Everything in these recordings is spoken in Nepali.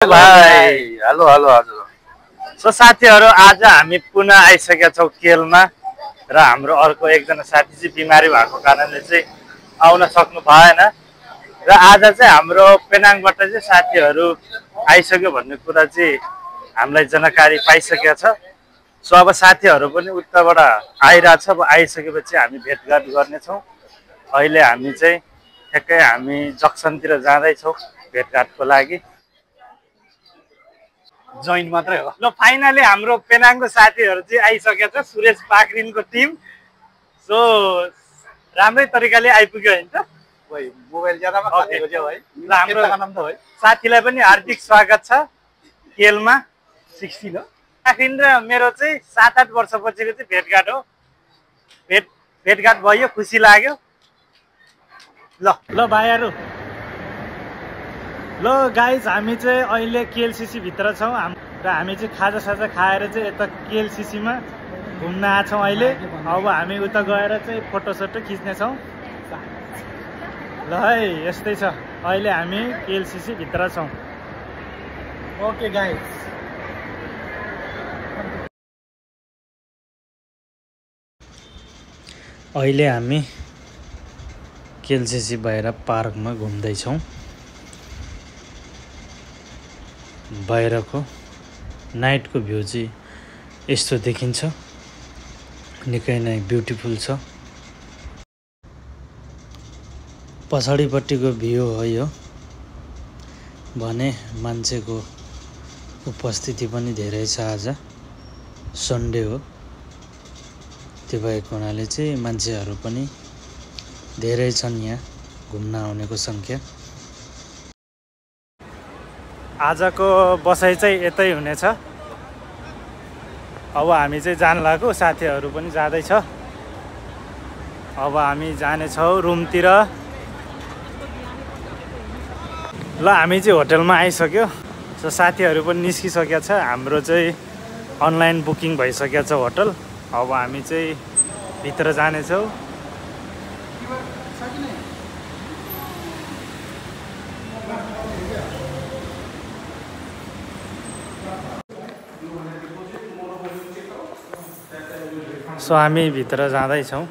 भाइ हेलो हेलो हजुर। सो साथीहरु आज हामी पुनः आइसकेका छौं केलमा र हाम्रो अर्को एकजना साथी चाहिँ बिमारी भएको कारणले चाहिँ आउन सक्नु भएन र आज चाहिँ हाम्रो पेनाङबाट चाहिँ साथीहरु आइसक्यो भन्ने कुरा चाहिँ हामीलाई जानकारी पाइसकेको छ। सो अब साथीहरु पनि उताबाट आइराछ। अब आइसकेपछि हामी भेटघाट गर्ने छौं। अहिले हामी चाहिँ ठ्याक्कै हामी जक्सनतिर जाँदै छौं भेटघाटको लागि। जोइन मात्रै हो। ल फाइनली हाम्रो पेनाङको साथीहरु चाहिँ आइसकेछ सुरेश पाक्रिनको टिम। सो राम्रै तरिकाले आइपुग्यो हैन त? भाइ मोबाइल ज्यादामा खाएको छ भाइ। ल हाम्रो नाम त भाइ साथीलाई पनि हार्दिक स्वागत छ केलमा 16 हो। पाक्रिन र मेरो चाहिँ 7-8 वर्षपछिको चाहिँ भेटघाट हो। भेटघाट भयो, खुसी लाग्यो। ल भाइहरु, ल गाइज हामी चाहिँ अहिले केएलसीसी भित्र छौं र हामी चाहिँ खाजा साजा खाएर चाहिँ यता केएलसीसी मा घुम्न आछौं अहिले। अब हामी उता गएर चाहिँ फोटो सोटो खिच्ने छौं। ल है यस्तै छ, अहिले हामी केएलसीसी भित्र छौं। ओके गाइज, अहिले हामी केएलसीसी बाहिर पार्कमा घुम्दै छौं। बाहिरको नाइटको भ्यू चाहिँ यस्तो देखिन्छ, निकै नै ब्युटिफुल छ। पछाडिपट्टिको भ्यू हो यो भने मान्छेको उपस्थिति पनि धेरै छ। आज सन्डे हो, त्यो भएको हुनाले चाहिँ मान्छेहरू पनि धेरै छन् यहाँ घुम्न आउनेको संख्या। आजको बसाइ चाहिँ यतै हुनेछ। अब हामी चाहिँ जान लाग्यो, साथीहरू पनि जाँदैछ। अब हामी जानेछौँ रुमतिर। ल हामी चाहिँ होटलमा आइसक्यो। सो साथीहरू पनि निस्किसकेको छ। हाम्रो चाहिँ अनलाइन बुकिङ भइसकेको छ होटल। अब हामी चाहिँ भित्र जानेछौँ। सो हामी भित्र जाँदैछौँ,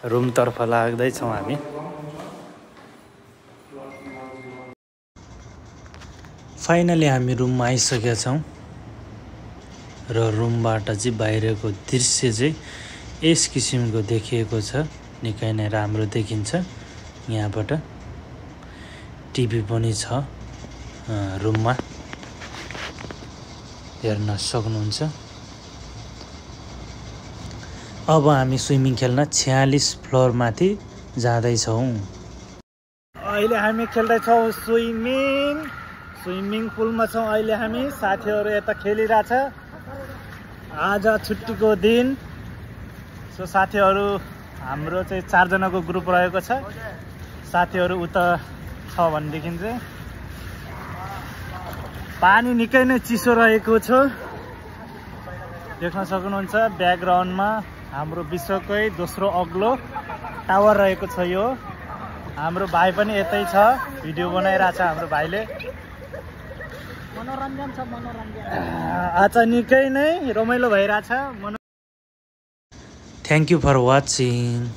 रुमतर्फ लाग्दैछौँ हामी। फाइनली हामी रुममा आइसकेका छौँ र रुमबाट चाहिँ बाहिरको दृश्य चाहिँ यस किसिमको देखिएको छ। निकै नै राम्रो देखिन्छ। यहाँबाट टिभी पनि छ रुममा, हेर्न सक्नुहुन्छ। अब हामी स्विमिङ खेल्न 46 फ्लोर माथि जाँदैछौँ। अहिले हामी खेल्दैछौँ स्विमिङ पुलमा छौँ अहिले हामी। साथीहरू यता खेलिरहेछ। आज छुट्टीको दिन। सो साथीहरू हाम्रो चाहिँ 4 जनाको ग्रुप रहेको छ। साथीहरू उता छ भनेदेखि चाहिँ पानी निकै नै चिसो रहेको छ। देख्न सक्नुहुन्छ ब्याकग्राउन्डमा हाम्रो विश्वकै दोस्रो अग्लो टावर रहेको छ। यो हाम्रो भाइ पनि यतै छ, भिडियो बनाइरहेछ हाम्रो भाइले। मनोरञ्जन छ, मनोरञ्जन। आज निकै नै रमाइलो भइरहेछ। Thank you for watching.